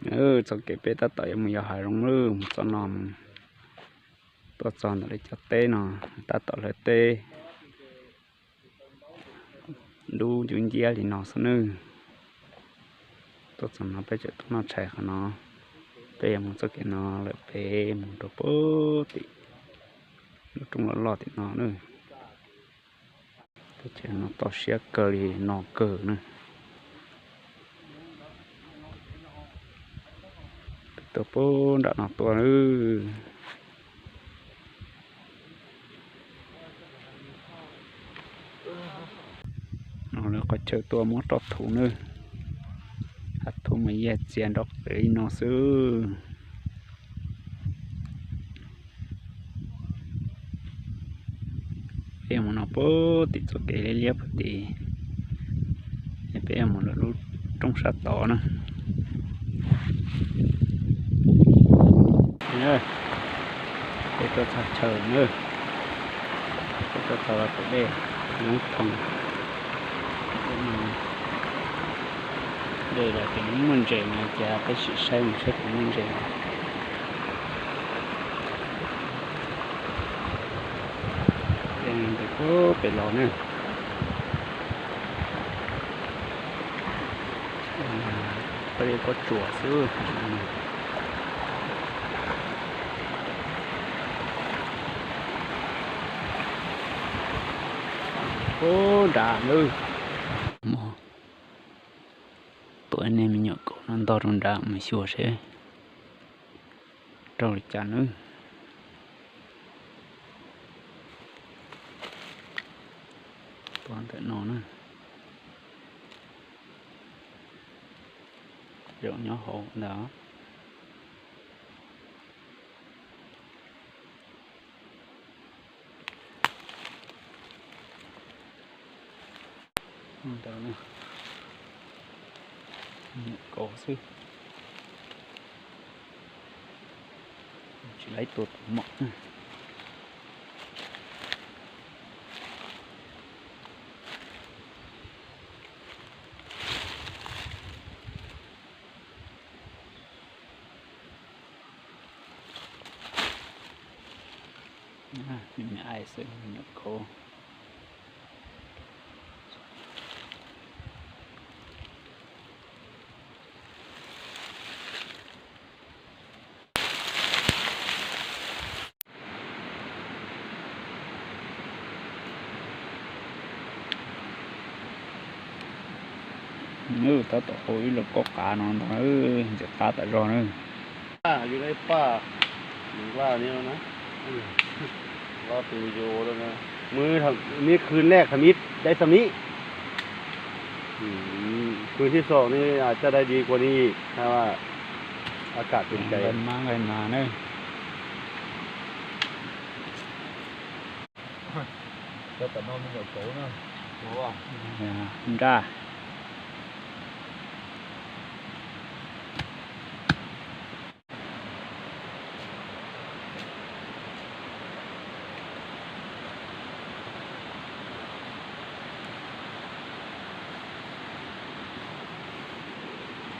Txoj kev peb tab tom yuav mus yos hav zoov lawm, mus txoj no mus, tuaj txog ntawm lawv cov teb no, tab tom lawv teb dub ncub nciab li no xwb nawb. Tuaj txog no peb tseem tuaj noj tshais qhov no, peb yuav mus txoj kev no lawm peb mus rau puag tim lub roob loj loj tim no nawb. Teb chaws no toj siab kawg li no kawg na. Peb tuaj puag nram no tuaj nawb. No lawv qhov chaw tuaj muab roj thuv nawb. Hav thuv mas yaj txias nrov qees li no xwb. Peb yuav mus no puag tim txoj kev liab liab puag tim, es peb yuav mus lawm lub roob sab tod na. Peb tuaj txog chaw na, peb tuaj txog tom dej Hmoob Thoo. Dej los ces muaj ntses no ces peb sim saib mus saib puas muaj ntses. Ntawm puag pem los na, peb li pob tsuas xwb. Puag nrad nawb. Tuav nej me nyuam kaus no ntog rau nrad mus xyuas seb raug li cas nawb. Tuav ntawm no na. Zaum nyob hauv ntawd. Ntawd, me nyuam kaus xwb, tsis laib tua tus mom. Me me ai xwb, me nyuam kaus. Tab tom hu ib lub kaub qav no ntag, ntxim qab tas zog na. นี่คืนแรกทำอิฐได้สำนี้ คืนที่สองนี่อาจจะได้ดีกว่านี้อีก ถ้าว่าอากาศเป็นใจ Nqaij mab nqaij nas na. Cov tom no me nyuam kauv na. Nraj.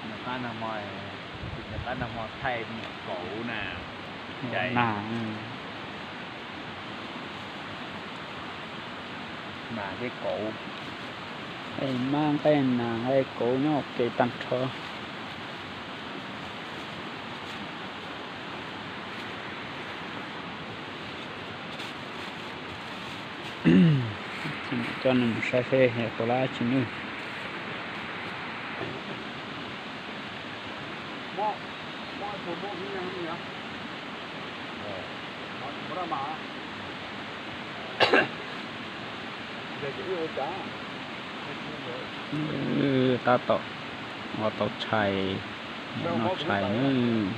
Nws qab nag hmo, nws qab nag hmo thaij me nyuam kauv na. Nas. Nas thiab kauv. Nqaij mab nqaij nas nqaij kauv nyob ua ke tag nrho. Coj nej mus saib seb yog tua lab tsi nawb. Tab tom ua tau tshais, noj tshais nawb.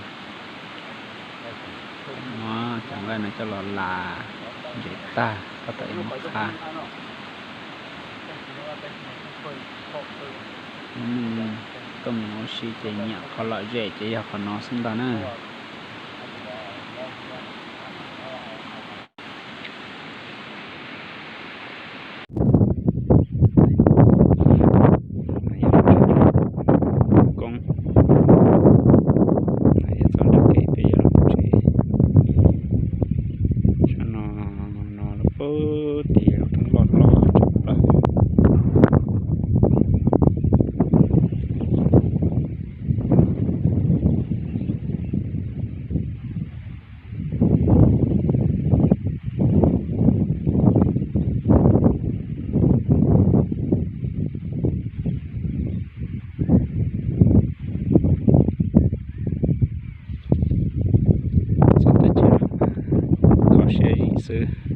Muab cov nqaij no coj los las ntses tag tab tom yuav muab qha. Tuaj mus ua si ces nyiam qhov lom zem ces yog qhov no xwb ntag na. Koob. xwb.